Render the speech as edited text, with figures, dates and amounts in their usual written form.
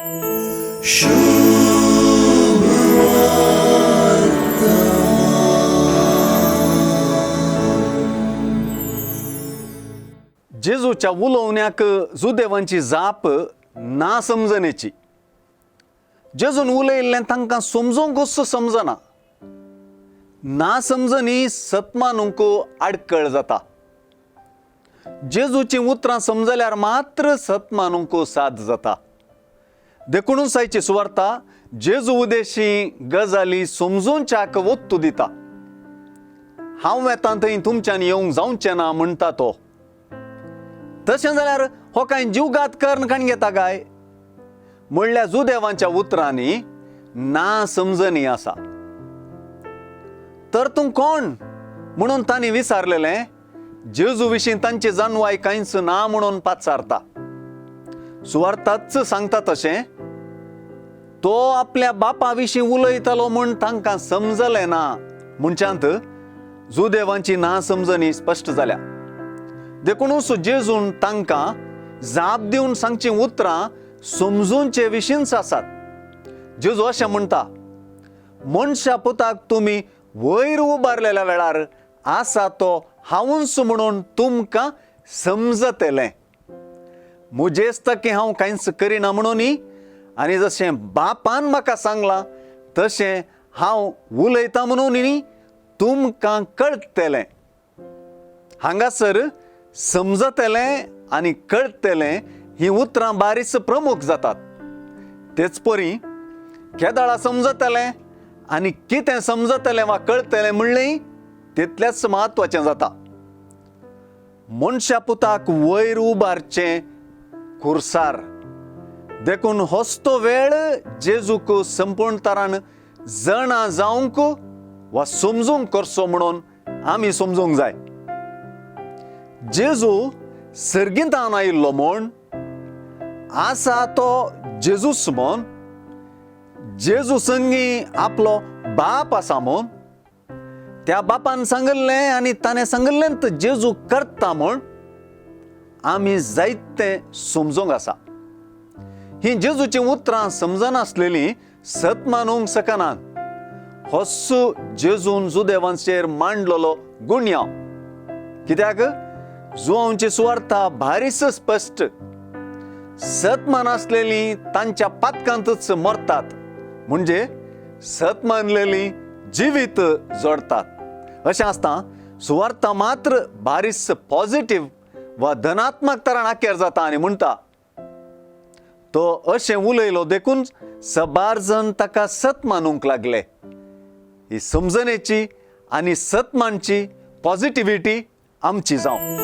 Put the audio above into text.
जेजूच्या उलोवण्याक जुदेवांची जाप ना समजणेची. जेजून उलयिल्लें तांकां समजूंकच समजना. ना समजणी सतमानूंक आडकळ जाता. जेजूचीं उतरां समजल्यार मात्र सतमानूंक साद जाता. देखूनच आयची सुवार्ता जेजू उदेशी गजाली समजूनच्याक वत्तू दिता. हांव वेतां थंय तुमच्यान येवंक जावचें ना म्हणटा तो. तशें जाल्यार हो कांय जीवघात कर्ण काण घेता काय म्हणल्यार जुदेवांच्या उतरांनी ना समजणी आसा. तर तूं कोण म्हणून तांणी विचारलेलें जेजू विशीं तांची जाणवाय कांयच ना म्हणून पाचारता. सुवार्थाच सांगता तशें तो आपल्या बापा विशीं उलयतालो म्हूण तांकां समजलें ना म्हणच्यांत जुदेवांची ना समजणी स्पश्ट जाल्या. देखूनच जेजून तांकां जाप दिवन सांगचीं उतरां समजूनचे विशींच आसात. जेजू अशें म्हणटा, मनशा पुताक तुमी वयर उबारलेल्या वेळार आसा तो हांवूच म्हणून तुमकां समजतलें. म्हजेच तकी हांव कांयच करिना म्हणून आनी जशें बापान म्हाका सांगलां तशें हांव उलयतां म्हणून तुमकां कळटलें. हांगासर समजतलें आनी कळटलें हीं उतरां बारीच प्रमुख जातात. तेच परी केदाळा समजतलें आनी कितें समजतलें वा कळटलें म्हणलें तितलेंच म्हत्वाचें जाता. मनशा पुताक वयर उबारचें खुर्सार. देखून होच तो वेळ जेजूक संपूर्ण तरान जाणा जावंक वा समजूंक करचो म्हणून आमी समजूंक जाय. जेजू सर्गींतान आयिल्लो म्हूण आसा तो जेजूस म्हूण, जेजू संगी आपलो बाप आसा म्हूण, त्या बापान सांगिल्लें आनी ताणें सांगिल्लें जेजू करता म्हूण आमी जायतें समजूंक आसा. हीं जेजूचीं उतरां समजनासलेलीं सत मानूंक शकनात. होच जेजून जुदेवांचेर मांडलेलो गुन्यांव. कित्याक जुवांची सुवार्था भारीच स्पश्ट. सत मानासलेलीं तांच्या पातकांतच मरतात, म्हणजे सत मानलेलीं जिवीत जोडतात. अशें आसता सुवार्था मात्र बारीस पॉझिटीव वा धनात्मक तरान आकेर जाता आनी म्हणटा तो अशें उलयलो देखून सबार जण ताका सत मानूंक लागले. ही समजणेची आनी सत मानची पॉझिटिविटी आमची जावं.